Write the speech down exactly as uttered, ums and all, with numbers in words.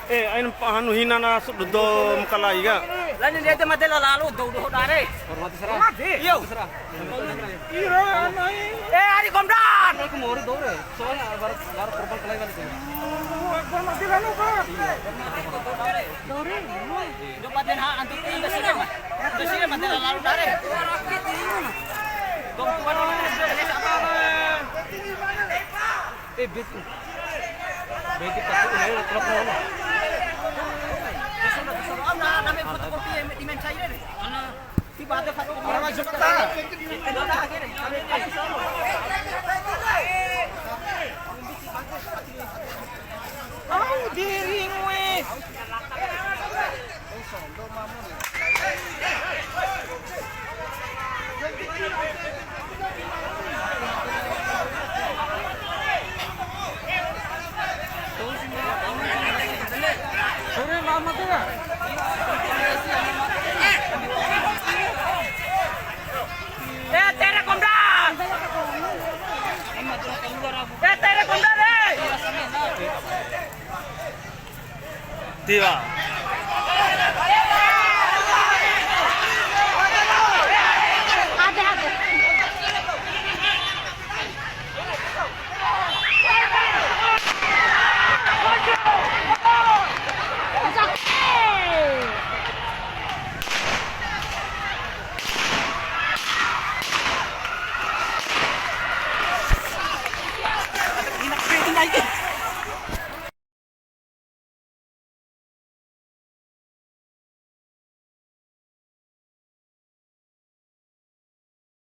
Eh, ain pahanu hina na sut do meukalai ga. Lain dia tu mati lalu do do dari. Hormati serah. Mati. Yo. Hormati serah. Ira anai. Eh, hari Komdan. Aku mau do re. Soalnya baru baru korban kalai balik. Hormati lalu, Pak. Dore. Dok paten ha antuk tinggal sini mah. Di sini mah tidak lalu dari. Dok tuan orang ni sudah boleh sama. Eh, betul. Betul, betul. Eh, telepon. Sudah, sudah. Ada, ada fotokopi yang dimain saya ni. Mana? Tiba ada fotokopi. Orang masuk kota. Au, diri ngui. Eh, tere Komdan! Eh, tere Komdan, eh! Tiba.